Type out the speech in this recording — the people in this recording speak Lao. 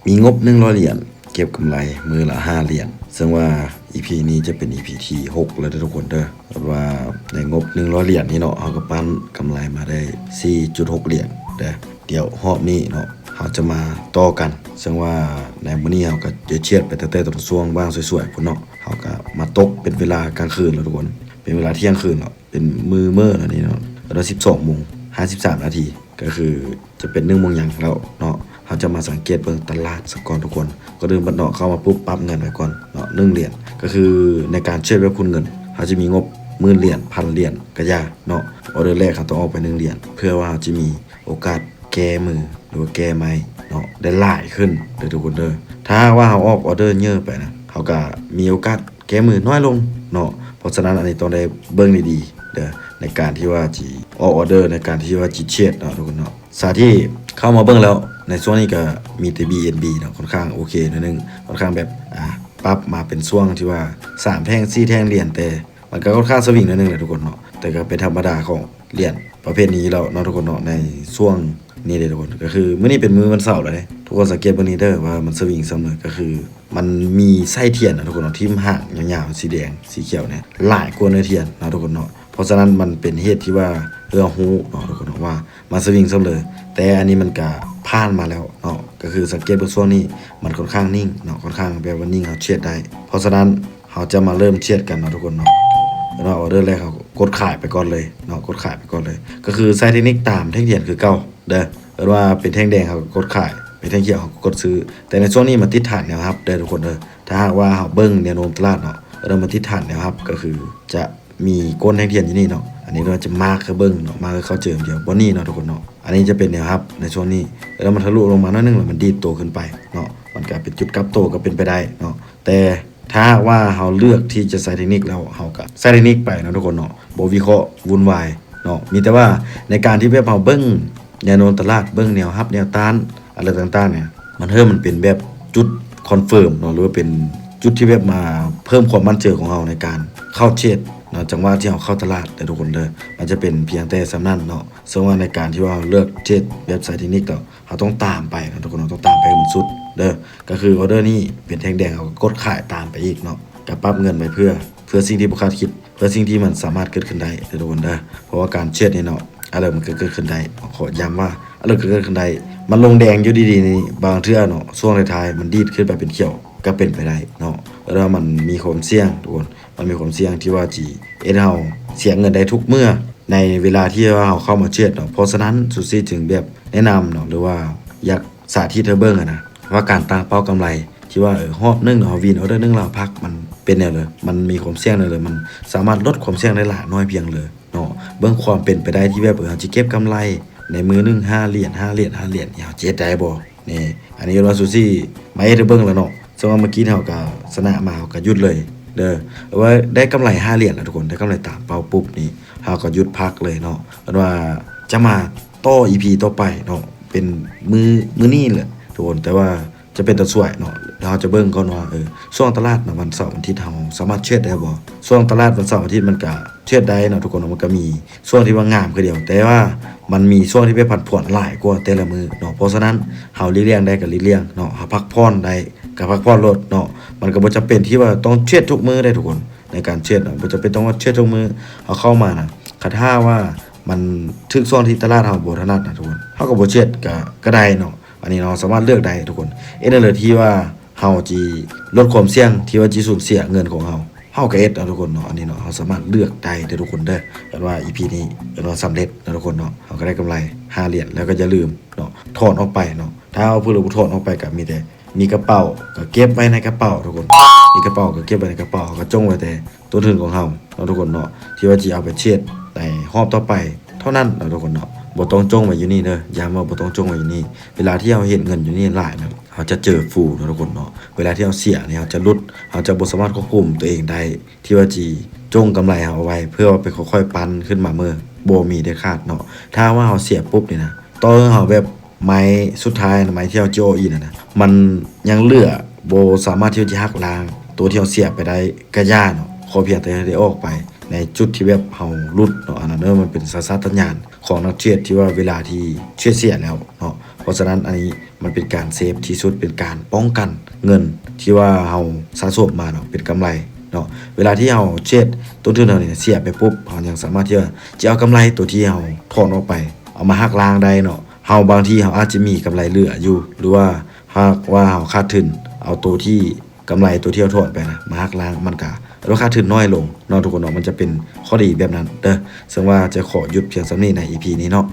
ມີງົບໜຶ່ງຮ້ອຍຫຼຽນ ເກັບກຳໄລມື້ລະຫ້າຫຼຽນ. ເຊິ່ງວ່າອີພີນີ້ຈະເປັນອີພີທີຫົກແລ້ວເດີທຸກຄົນເດີ. ເພາະວ່າໃນງົບໜຶ່ງຮ້ອຍຫຼຽນນີ້ເນາະ ເຮົາກໍປັ້ນກຳໄລມາໄດ້ສີ່ຈຸດຫົກຫຼຽນເດີ. ດຽວຮອບນີ້ເນາະ ເຮົາຈະມາຕໍ່ກັນ. ເຊິ່ງວ່າໃນມື້ນີ້ເຮົາກໍຈະທຽດໄປຕັ້ງແຕ່ຕອນຊ່ວງຫວ່າງສວຍໆພຸ້ນເນາະ ເຮົາກໍມາຕົກເປັນເວລາກາງຄືນແລ້ວທຸກຄົນ ເປັນເວລາທ່ຽງຄືນເນາະ ເປັນມື້ເມີ້ແລ້ວນີ້ເນາະ ຕອນສິບສອງໂມງຫ້າສິບສາມນາທີ ກໍຄືຈະເປັນໜຶ່ງໂມງຫຍັງແລ້ວເນາະ. ເຮົາຈະມາສັງເກດເບິ່ງຕະຫຼາດສາກ່ອນທຸກຄົນ. ກ່ອນອື່ນບັດເນາະ ເຂົ້າມາປຸບປັບເງິນໄວ້ກ່ອນເນາະ ໜຶ່ງຫຼຽນ. ກໍຄືໃນການເທຣດແບບຄູນເງິນ ເຮົາຈະມີງົບໝື່ນຫຼຽນ ພັນຫຼຽນກະຢ່າເນາະ. ອໍເດີແລກເຮົາຕ້ອງອອກໄປໜຶ່ງຫຼຽນ ເພື່ອວ່າເຮົາຈະມີໂອກາດແກ້ມື ຫຼືວ່າແກ້ໄມ້ເນາະ ໄດ້ຫຼາຍຂຶ້ນເດີທຸກຄົນເດີ. ຖ້າຫາກວ່າເຮົາອອກອໍເດີເຍີະໄປນະ ເຮົາກະມີໂອກາດ ແກ້ມືນ້ອຍລົງເນາະ. ເພາະສະນັ້ນ ອັນນີ້ຕ້ອງໄດ້ເບິ່ງດີໆເດີ ໃນການທີ່ວ່າຊິອອກອໍເດີ ໃນການທີ່ວ່າຊິເທຣດເນາະທຸກຄົນເນາະ. ສາທີ່ເຂົ້າມາເບິ່ງແລ້ວ ໃນຊ່ວງນີ້ກໍມີແຕ່ບີເອັນບີເນາະ ຄ່ອນຂ້າງໂອເຄໜ້ອຍໜຶ່ງ ຄ່ອນຂ້າງແບບ ອ່າ ປັບມາເປັນຊ່ວງທີ່ວ່າສາມແທ່ງ ສີ່ແທ່ງຫຼຽນ ແຕ່ມັນກໍຄ່ອນຂ້າງສະວິງໜ້ອຍໜຶ່ງແຫຼະທຸກຄົນເນາະ. ແຕ່ກໍເປັນທຳມະດາຂອງຫຼຽນປະເພດນີ້ແລ້ວເນາະທຸກຄົນເນາະ ໃນຊ່ວງ ນີ້ເດ້ທຸກຄົນ ກໍຄືມື້ນີ້ເປັນມື້ວັນເສົາແລ້ວເດ້. ທຸກຄົນສັງເກດເບິ່ງນີ້ເດີ ວ່າມັນສະວິງສ່ຳໃດ ກໍຄືມັນມີໄສ້ທຽນນະທຸກຄົນເນາະ ຖິ້ມຫາງຍາວໆ ສີແດງ ສີຂຽວນີ້ ຫຼາຍກວ່າເນື້ອທຽນເນາະທຸກຄົນເນາະ. ເພາະສະນັ້ນ ມັນເປັນເຫດທີ່ວ່າເຮົາຮູ້ເນາະທຸກຄົນເນາະ ວ່າມັນສະວິງສ່ຳໃດ. ແຕ່ອັນນີ້ມັນກະຜ່ານມາແລ້ວເນາະ ກໍຄືສັງເກດເບິ່ງຊ່ວງນີ້ ມັນຄ່ອນຂ້າງນິ່ງເນາະ ຄ່ອນຂ້າງແບບວ່ານິ່ງ ເຮົາເທຣດໄດ້. ເພາະສະນັ້ນ ເຮົາຈະມາເລີ່ມເທຣດກັນເນາະທຸກຄົນເນາະ. ເນາະ ອໍເດີແລກເຮົາກົດຂາຍໄປກ່ອນເລີຍເນາະ ກົດຂາຍໄປກ່ອນເລີຍ. ກໍຄືໃຊ້ເທັກນິກຕາມແທ່ງທຽນຄືເກົ່າເດີ ເອີ້ນວ່າເປັນແທ່ງແດງເຮົາກໍກົດຂາຍ ເປັນແທ່ງຂຽວເຮົາກໍກົດຊື້. ແຕ່ໃນຊ່ວງນີ້ມັນຕິດຖານແນວຮັບເດີທຸກຄົນເດີ. ຖ້າຫາກວ່າເຮົາເບິ່ງແນວໂນ້ມຕະຫຼາດເນາະ ເອີ້ນວ່າມັນຕິດຖານແນວຮັບ ກໍຄືຈະມີກົ້ນແທ່ງທຽນຢູ່ນີ້ເນາະ. ອັນນີ້ເຮົາຈະມາກໃຫ້ເບິ່ງເນາະ ມາກໃຫ້ເຂົ້າໃຈດຽວ ບ່ອນນີ້ເນາະທຸກຄົນເນາະ. ອັນນີ້ຈະເປັນແນວຮັບໃນຊ່ວງນີ້ ແລ້ວມັນທະລຸລົງມາໜ້ອຍໜຶ່ງ ແລ້ວມັນດີດໂຕຂຶ້ນໄປເນາະ ມັນກະເປັນຈຸດກັບໂຕກໍເປັນໄປໄດ້ເນາະ. ແຕ່ ຖ້າຫາກວ່າເຮົາເລືອກທີ່ຈະໃຊ້ເທັກນິກແລ້ວ ເຮົາກໍໃຊ້ເທັກນິກໄປເນາະທຸກຄົນເນາະ ບໍ່ວິເຄາະວຸ່ນວາຍເນາະ. ມີແຕ່ວ່າໃນການທີ່ແບບເຮົາເບິ່ງແນວໂນ້ມຕະຫຼາດ ເບິ່ງແນວຮັບແນວຕ້ານ ອະໄລຕ່າງໆນີ້ ມັນເຮັດໃຫ້ມັນເປັນແບບຈຸດຄອນເຟີມເນາະ ຫຼືວ່າເປັນຈຸດທີ່ແບບມາເພີ່ມຄວາມໝັ້ນໃຈຂອງເຮົາໃນການເຂົ້າເທຣດເນາະ ຈັງຫວະທີ່ເຮົາເຂົ້າຕະຫຼາດເດີທຸກຄົນເດີ. ມັນຈະເປັນພຽງແຕ່ສ່ຳນັ້ນເນາະ. ເຊິ່ງວ່າໃນການທີ່ວ່າເຮົາເລືອກເທຣດແບບໃຊ້ເທັກນິກແລ້ວ ເຮົາຕ້ອງຕາມໄປເນາະທຸກຄົນເນາະ ຕ້ອງຕາມໄປໃຫ້ມັນສຸດເດີ. ກໍຄືອໍເດີນີ້ເປັນແທ່ງແດງ ເຮົາກໍກົດຂາຍຕາມໄປອີກເນາະ ກໍປັບເງິນໄວ້ເພື່ອ ເພື່ອສິ່ງທີ່ບໍ່ຄາດຄິດ ເພື່ອສິ່ງທີ່ມັນສາມາດເກີດຂຶ້ນໄດ້ເດີທຸກຄົນເດີ. ເພາະວ່າການເທຣດນີ້ເນາະ ອະໄລມັນກໍເກີດຂຶ້ນໄດ້ ຂໍຢ້ຳວ່າ ອະໄລກໍເກີດຂຶ້ນໄດ້. ມັນລົງແດງຢູ່ດີໆນີ້ ບາງເທື່ອເນາະ ຊ່ວງທ້າຍໆມັນດີດຂຶ້ນໄປເປັນຂຽວ ກໍເປັນໄປໄດ້ເນາະ. ແຕ່ວ່າມັນມີຄວາມສ່ຽງທຸກຄົນ ມັນມີຄວາມສ່ຽງທີ່ວ່າຊິເຮັດໃຫ້ເຮົາເສຍເງິນໄດ້ທຸກເມື່ອ ໃນເວລາທີ່ວ່າເຮົາເຂົ້າມາເທຣດເນາະ. ເພາະສະນັ້ນ ຊູຊີຈຶ່ງແບບແນະນຳເນາະ ຫຼືວ່າຢາກສາທິດໃຫ້ເບິ່ງຫັ້ນນະ ວ່າການຕັ້ງເປົ້າກຳໄລທີ່ວ່າ ເອີ ຮອບໜຶ່ງເຮົາວິນ ອໍເດີໜຶ່ງແລ້ວເຮົາພັກ ມັນເປັນແນວໃດ ມັນມີຄວາມສ່ຽງແນວໃດ ມັນສາມາດລົດຄວາມສ່ຽງໄດ້ຫຼາຍນ້ອຍພຽງໃດເນາະ. ເບິ່ງຄວາມເປັນໄປໄດ້ທີ່ແບບ ເອີ ເຮົາຈະເກັບກຳໄລໃນມື້ໜຶ່ງຫ້າຫຼຽນ ຫ້າຫຼຽນ ຫ້າຫຼຽນ ເຮົາຈະເຮັດໄດ້ບໍ່? ນີ້ ອັນນີ້ເອີ້ນວ່າຊູຊີມາເຮັດໃຫ້ເບິ່ງແລ້ວເນາະ. ເຊິ່ງວ່າເມື່ອກີ້ເຮົາກໍຊະນະມາ ເຮົາກໍຢຸດເລີຍເດີ. ເອີ້ນວ່າໄດ້ກຳໄລຫ້າຫຼຽນແລ້ວທຸກຄົນ ໄດ້ກຳໄລຕາມເປົ້າປຸບນີ້ ເຮົາກໍຢຸດພັກເລີຍເນາະ. ເອີ້ນວ່າຈະມາຕໍ່ອີພີຕໍ່ໄປເນາະ ເປັນມື້ ມື້ນີ້ແຫຼະທຸກຄົນ ແຕ່ວ່າຈະເປັນຕາສວຍເນາະ. ແລ້ວເຮົາຈະເບິ່ງກ່ອນວ່າ ເອີ ຊ່ວງຕະຫຼາດນະ ວັນເສົາວັນອາທິດ ເຮົາສາມາດເທຣດໄດ້ບໍ່? ຊ່ວງຕະຫຼາດວັນເສົາອາທິດ ມັນກໍເທຣດໄດ້ເນາະທຸກຄົນເນາະ ມັນກໍມີ ຊ່ວງທີ່ວ່າງາມຄືດຽວ ແຕ່ວ່າມັນມີຊ່ວງທີ່ແບບຜັນຜວນຫຼາຍກວ່າແຕ່ລະມື້ເນາະ. ເພາະສະນັ້ນ ເຮົາຫຼີກລ່ຽງໄດ້ກໍຫຼີກລ່ຽງເນາະ ເຮົາພັກຜ່ອນໄດ້ກໍພັກຜ່ອນໂລດເນາະ. ມັນກໍບໍ່ຈຳເປັນທີ່ວ່າຕ້ອງເທຣດທຸກມື້ເດ້ທຸກຄົນ ໃນການເທຣດເນາະ ບໍ່ຈຳເປັນຕ້ອງວ່າເທຣດທຸກມື້. ເຮົາເຂົ້າມານະ ຄັນຖ້າວ່າມັນຖືກຊ່ວງທີ່ຕະຫຼາດເຮົາບໍ່ຖະໜັດນະທຸກຄົນ ເຮົາກໍບໍ່ເທຣດກໍ ກໍໄດ້ເນາະ. ອັນນີ້ເນາະ ສາມາດເລືອກໄດ້ທຸກຄົນ ເຮັດແນວໃດທີ່ວ່າເຮົາຊິລົດຄວາມສ່ຽງທີ່ວ່າຊິສູນເສຍເງິນຂອງເຮົາ ເຮົາກໍເຮັດເນາະທຸກຄົນເນາະ. ອັນນີ້ເນາະ ເຮົາສາມາດເລືອກໄດ້ເດີທຸກຄົນເດີ. ເອີ້ນວ່າອີພີນີ້ເອີ້ນວ່າສຳເລັດເນາະທຸກຄົນເນາະ ເຮົາກໍໄດ້ກຳໄລຫ້າຫຼຽນ. ແລ້ວກໍຢ່າລືມເນາະ ຖອນອອກໄປເນາະ ຖ້າເຮົາຜູ້ໃດບໍ່ຖອນອອກໄປກໍມີແຕ່ ມີກະເປົາກໍເກັບໄວ້ໃນກະເປົາທຸກຄົນ ມີກະເປົາກໍເກັບໄວ້ໃນກະເປົາ ເຮົາກໍຈົ່ງໄວ້ແຕ່ຕົ້ນທຶນຂອງເຮົາເນາະທຸກຄົນເນາະ ທີ່ວ່າຊິເອົາໄປເທຣດໃນຮອບຕໍ່ໄປເທົ່ານັ້ນເນາະທຸກຄົນເນາະ. ບໍ່ຕ້ອງຈົ່ງໄວ້ຢູ່ນີ້ເດີ ຢ້ຳວ່າບໍ່ຕ້ອງຈົ່ງໄວ້ຢູ່ນີ້. ເວລາທີ່ເຮົາເຮັດເງິນຢູ່ນີ້ຫຼາຍນະ ເຮົາຈະເຈີຟູເນາະທຸກຄົນເນາະ. ເວລາທີ່ເຮົາເສຍນີ້ ເຮົາຈະຫຼຸດ ເຮົາຈະບໍ່ສາມາດຄວບຄຸມຕົວເອງໄດ້ ທີ່ວ່າຊິຈົ່ງກຳໄລເຮົາເອົາໄວ້ ເພື່ອວ່າໄປຄ່ອຍໆປັນຂຶ້ນມາເມີ້ ບໍ່ມີເດັດຂາດເນາະ. ຖ້າວ່າເຮົາເສຍປຸບນີ້ນະ ຕໍ່ໃຫ້ເຮົາແບບ ໄມ້ສຸດທ້າຍນະ ໄມ້ທີ່ເຮົາເຈາະອີກນັ້ນນະ ມັນຍັງເຫຼືອ ບໍ່ສາມາດທີ່ຈະຫັກລ້າງໂຕທີ່ເຮົາເສຍໄປໄດ້ກະຢ່າເນາະ. ຂໍພຽງແຕ່ເຮົາໄດ້ອອກໄປໃນຈຸດທີ່ແບບເຮົາຫຼຸດເນາະ ອັນນັ້ນເນາະ ມັນເປັນສັນຊາດຕະຍານຂອງນັກເທຣດ ທີ່ວ່າເວລາທີ່ເທຣດເສຍແລ້ວເນາະ ເພາະສະນັ້ນ ອັນນີ້ມັນເປັນການເຊຟທີ່ສຸດ ເປັນການປ້ອງກັນເງິນທີ່ວ່າເຮົາສະສົມມາເນາະ ເປັນກຳໄລເນາະ. ເວລາທີ່ເຮົາເທຣດຕົ້ນທຶນເຮົານີ້ເສຍໄປປຸບ ເຮົາຍັງສາມາດທີ່ວ່າຈະເອົາກຳໄລໂຕທີ່ເຮົາຖອນອອກໄປ ເອົາມາຫັກລ້າງໄດ້ເນາະ. ເຮົາ ບາງທີເຮົາອາດຈະມີກຳໄລເຫຼືອຢູ່ ຫຼືວ່າຫາກວ່າເຮົາຂາດທຶນ ເອົາໂຕທີ່ ກຳໄລໂຕທີ່ເຮົາຖອນໄປນະ ມາຫັກລ້າງ ມັນກະ ເຮົາຂາດທຶນນ້ອຍລົງເນາະທຸກຄົນເນາະ. ມັນຈະເປັນຂໍ້ດີແບບນັ້ນເດີ. ເຊິ່ງວ່າຈະຂໍຢຸດພຽງສ່ຳນີ້ໃນອີພີນີ້ເນາະ.